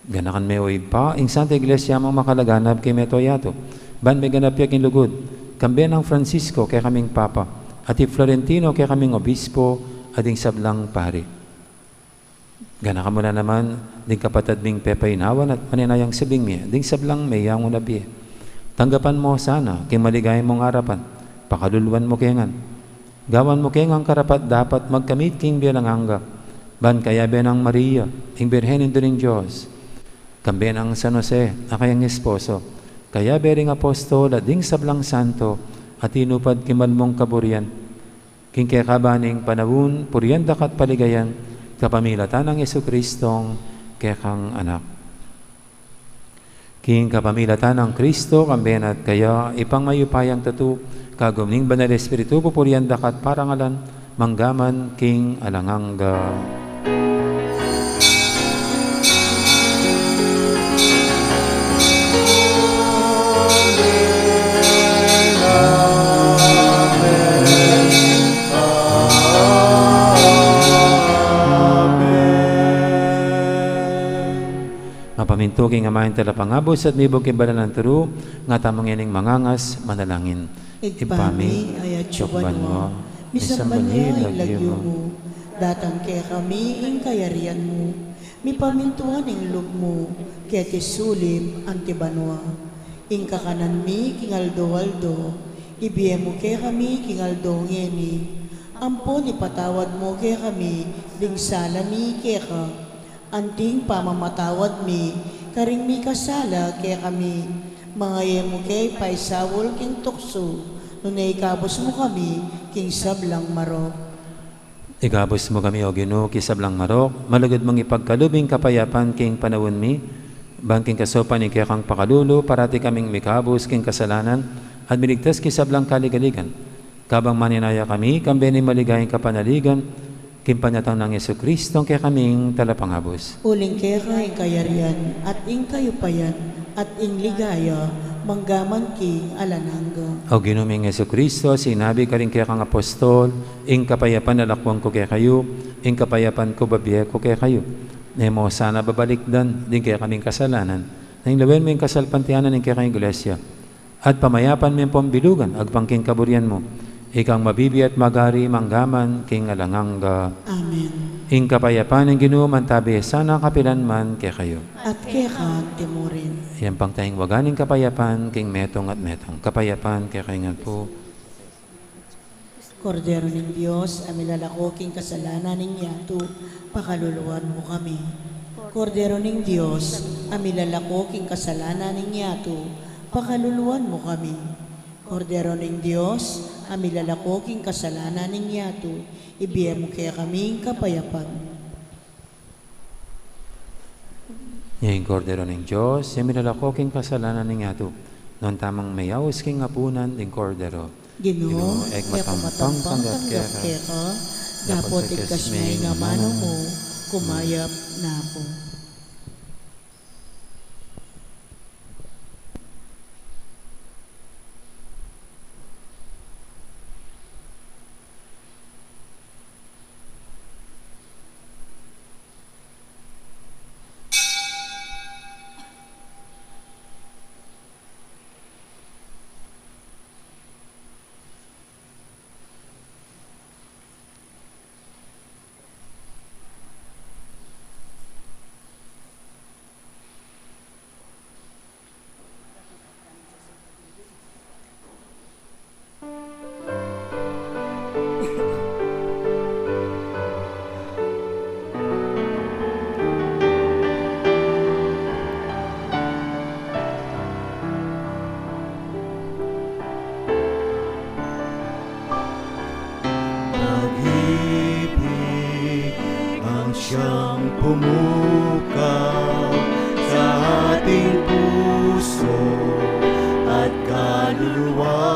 Ganakan me, o Ibpa, ing Santa Iglesia mung makalaganap king mabilug a yatu, ban meganap ya king lugud, kambe nang Francisco kekaming Papa, at i Florentino kekaming Obispo, at ding sablang pari. Ganakan mu la naman ding kapatad ming pepainawan at manenayang sabing mie, ding sablang meyangu na bie. Tanggapan mu la sana king maligaya mung arapan, pakaluluan mu ke ngan. Gawan mu ke ngan karapat-dapat magkamit king bie alang angga, ban kayabe nang Maria, ing Birhen Indu ning Dios, kambe nang San Jose, a kayang esposo, kayabe ring apostol at ding sablang santo a tinupad king mal mung kaburian, king kekaban ning panaun, purian da ka at paligayan, kapamilatan nang Jesucristong kekang Anak. King kapamilatan nang Cristo, kambe na at kaya, Ibpang mayupayang tutu, kagum ning Banal Espiritu, pupurian da ka at parangalan, mangga man king alang angga. Tuking Ama, ing Talapangabus at mibug king banal a turu, nga tamu ngening mangangas, manalangin. Ibpa mi, atsu ka banua, misamban ya ing lagyu mu, datang kekami ing kayarian mu, mipamintuan ing lub mu, keti sulip anti banua. Ing kakanan mi king aldo-aldo, ibie mu kekami king aldo ngeni, ampon ipatawad mu kekami ding sala mi keka, anting pamamatawad mi karing mikasala kekami. Manga e mu ke paisaul king tuksu, nune ikabus mu kami king sablang marok. Ikabus mu kami, O Ginu, king sablang marok, malugud mung ipagkalub ing kapayapan king panaun mi, ban king kasaupan ning kekang pakalulu, parati kaming mikabus king kasalanan, at miligtas king sablang kaligaligan. Kabang maninaya kami, kambe ning maligayang kapanaligan, king panyatang nang Jesucristo, a kekaming Talapangabus. Uling keka ing kayarian, at ing kayupayan, at ing ligaya, manggaman king alang angga. O Ginu ming Jesucristo, sinabi karing kekang apostol, ing kapayapan lalakwan ku kekayu, ing kapayapan ku bibie ku kekayu. E mu sana babalikdan ding kekaming kasalanan, nune lawen mu ing kasalpantayanan ning kekang Iglesia, at pamayapan mu pung bilugan, agpang king kaburian mu. Ikang mabibie at magari manggaman king alang angga. Amen. Ing kapayapan ning Ginu mantabi sana kapilan man kekayu. At keka mu rin. Iyampang taya ing waga ning kapayapan king metung at metung. Kapayapan kekayu ngan pu. Kordero ning Dios, a milalako king kasalanan ning yatu, pakaluluan mu kami. Kordero ning Dios, a milalako king kasalanan ning yatu, pakaluluan mu kami. Kordero ning Dios, a milalako king kasalanan ning yatu, ibie mu kekami ing kapayapan. Iya ing Kordero ning Dios, a milalako king kasalanan ning yatu. Nuan tamung meyaus king apunan ding Kordero. Ginu, e ku matampang tanggap keka, dapot igkas me ing amanu mu, kumayap na ku. Pag-ibig ang siyang pumukaw sa ating puso at kaluluwa,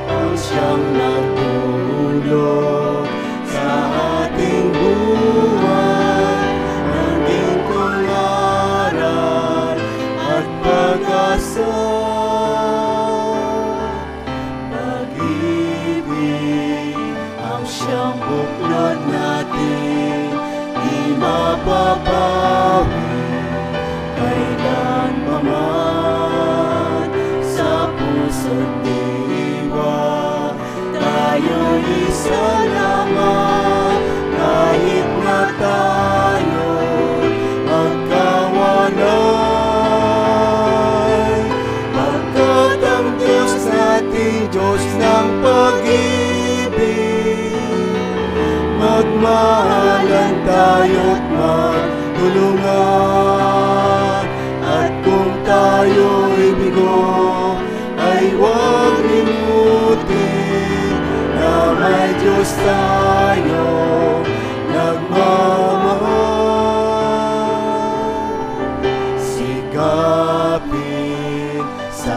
ang siyang nagtutulak sa ating buhay ng gintong aral at pag-asa. Pag-ibig ang siyang buklod natin, di mapapawi kailan pa man sa puso't diwa. Tayo'y isa lamang kahit na tayo magkawalay. Pagkat ang Diyos nating Diyos ng pag-ibig, magmahalan tayo't magtulungan. At kung tayo'y bigo, ay huwag limutin na may Diyos tayong nagmamahal. Sikapin sa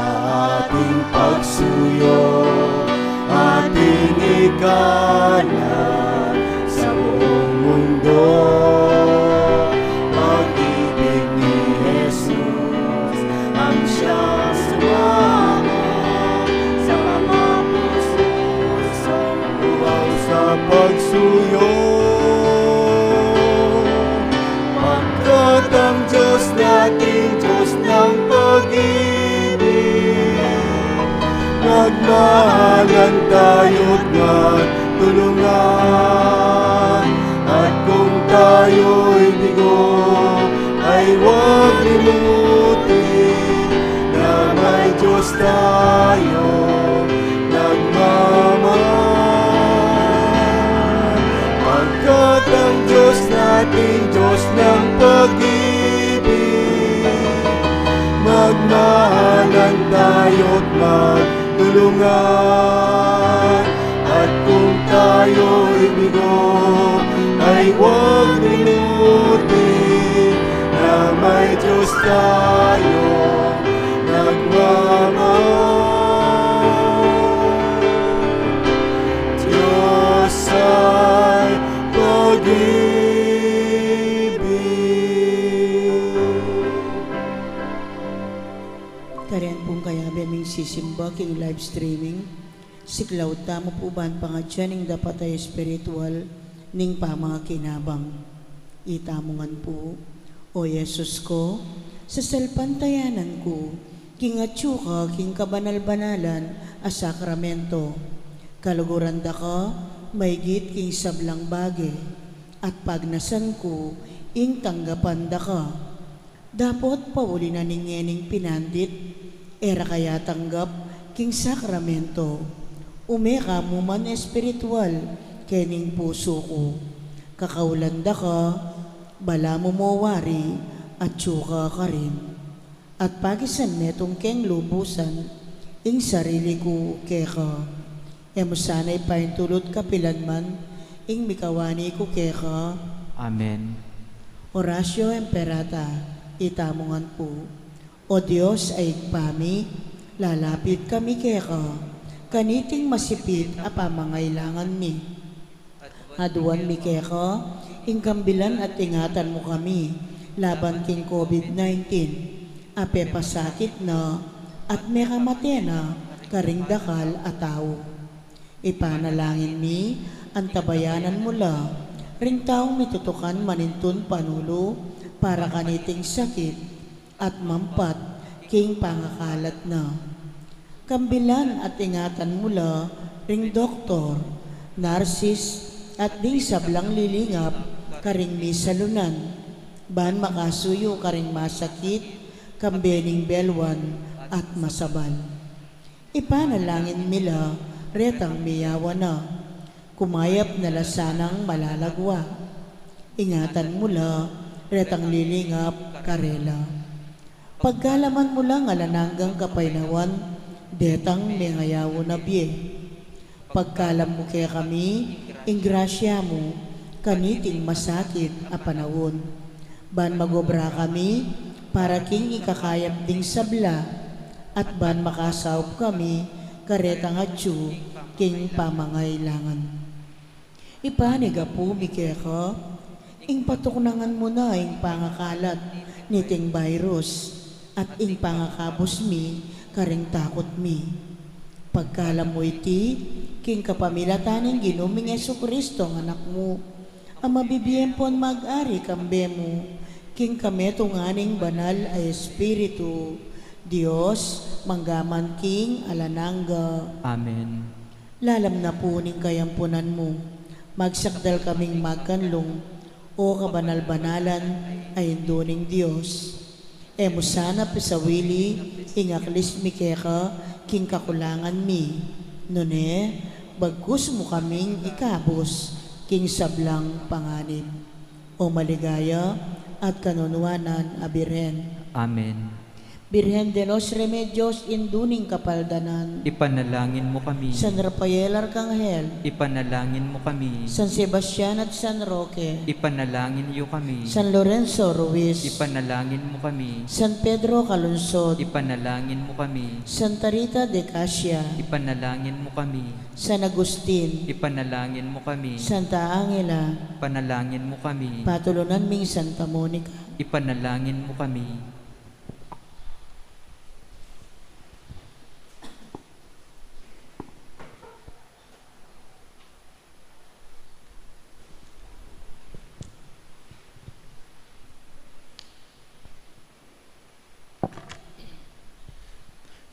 ating pagsuyo, ating ikalat sa buong mundo. Pag-ibig ni Jesus ang siyang sumama sa mga puso sa buhay sa pagsuyo. Pagkat ang Diyos Magmahalan tayo't magtulungan, at kung tayo'y bigo, ay huwag limutin na may Diyos tayo nagmamahal. Pagkat ang Diyos natin, Diyos ng pag-ibig, magmahalan tayo't magtulungan. At kung tayo'y bigo, ay huwag limutin na may Diyos tayo nagmamahal. Diyos ay pag-ibig. Karen pung kayabe ming sisimba king live streaming, siklaud tamu pu ban pangatyan ing dapat a espiritual ning pamakinabang. Itamu ngan pu: O Jesus ko, sasalpantayanan ku king atyu ka king kabanal-banalan a sakramento. Kaluguran da ka maigit king sablang bage, at pagnasan ku ing tanggapan da ka. Dapot pauli na ning ngening pinandit, e ra ka ya tanggap king sakramento, ume ka mu man espiritual kening pusu ku. Kakaulan da ka, balamu mo wari, atyu ka karin. At pakisan metung keng lubusan ing sarili ku keka. E mu sana ipaintulut kapilan man ing mikawani ku keka. Amen. Oratio Imperata. Itamu ngan pu: O Dios a Ibpa mi, lalapit kami keka kaniting masipit a pamangailangan mi. Aduan mi keka ing kambilan at ingatan mu kami laban king COVID nineteen a pepasakit na at mekamate na karing dakal a tau. Ipanalangin mi, antabayanan mu la ring taung mitutukan manintun panulu para kaniting sakit at mampat king pangakalat na. Kambilan at ingatan mu la ring doktor, narsis, at ding sablang lilingap karing misalunan, ban makasuyu karing masakit, kambe ning belwan at masabal. Ipanalangin mi la retang miyawan na, kumayap na la sanang malalagwa. Ingatan mu la retang lilingap karela. Pagkalaman mu lang alang anggang kapaynawan detang mengayawan a bie. Pagkalam mu kekami ing grasya mu kaniting masakit a panaun, ban magobra kami para king ikakayap ding sabla, at ban makasaup kami karetang atyu king pamangailangan. Ipanigapu mi keka ing patuknangan mu na ing pangakalat niting virus at ing pangakabus mi karing takut mi. Pagkalam mu iti king kapamilatan ning Ginu ming Jesucristo a Anak mu, a mabibie ampon mag-ari kambe mu king kametungan ning Banal a Espiritu, Dios, mangga man king alang angga. Amen. Lalam na pu ning kayampunan mu, magsakdal kaming magkanlung, O kabanal-banalan a Indu ning Dios. E mu sana pisawili ing aklis mi keka king kakulangan mi, nune bagkus mu kaming ikabus king sablang panganib. O maligaya at kanunuanan a Birhen. Amen. Birhen de los Remedios, Indu ning Kapaldanan. Ipanalangin mu kami. San Rafael Arkanghel. Ipanalangin mu kami. San Sebastian at San Roque. Ipanalangin yu kami. San Lorenzo Ruiz. Ipanalangin mu kami. San Pedro Calungsod. Ipanalangin mu kami. Santa Rita de Casia. Ipanalangin mu kami. San Agustin. Ipanalangin mu kami. Santa Angela. Ipanalangin mu kami. Patulunan ming Santa Monica. Ipanalangin mu kami.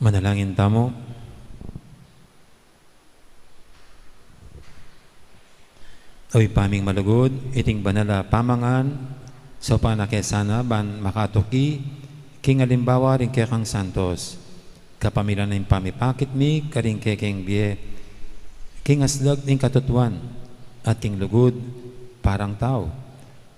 Manalangin tamu. O Ibpa ming malugud, iting banal a pamangan, saupan na ke sana ban makatuki king alimbawa ring kekang santos. Kapamilatan ning pamipakit mi karing kekeng bie, king aslag ning katutuan at king lugud parang tau.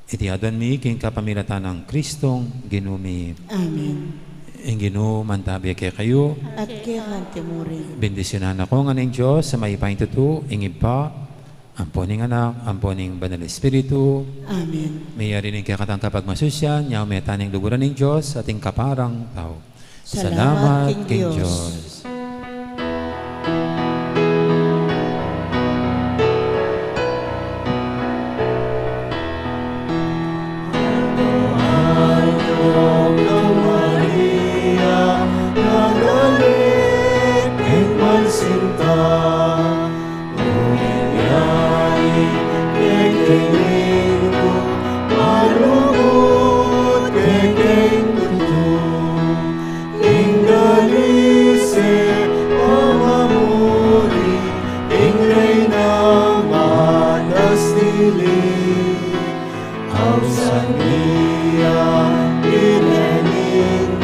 Iti aduan mi king kapamilatan nang Kristong Ginu mi. Amen. Ing Ginu mantabi kekayu. At keka mu rin. Bendisyunan na kayu ngan ning Dios a mayupaya king tutu, ing Ibpa, ampo ning Anak, ampo ning Banal Espiritu. Amen. Meyari ne ing kekatang kapagmasusian, nyaman tamu ning luguran ning Dios at ing kaparang tau. Salamat king Dios. Ing dalise pamamuri, ing Reynang matastili. Ausan mi ya i Reynang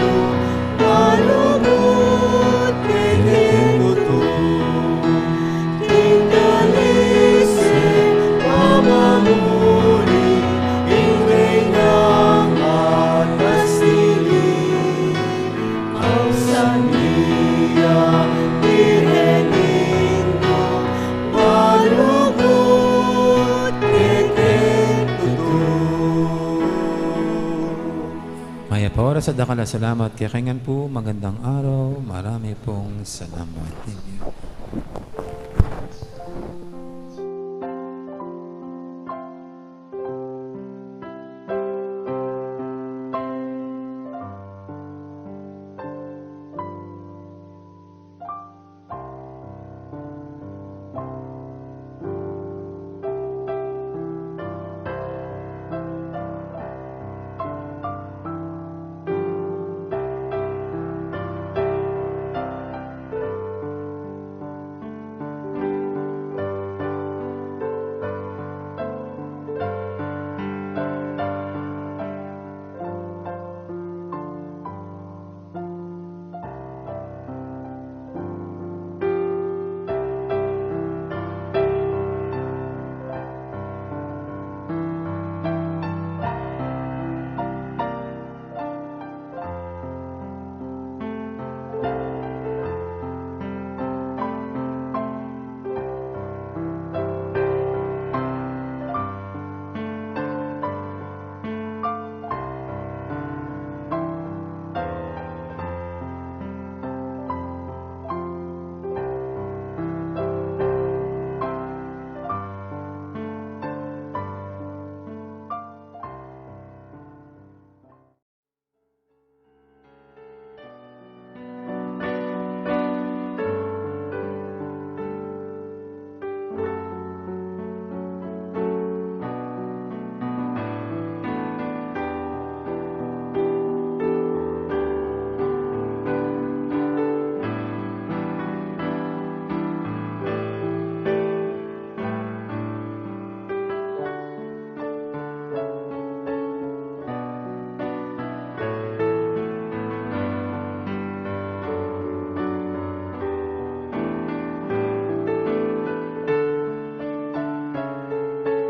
malugud kekeng tutu. Ing dalise pamamuri, ing Reynang matastili. Ausan mi ya i Reynang malugud kekeng tutu. Mayap a oras at dakal a salamat kekayu ngan pu. Magandang araw. Marami pong salamat. Thank you.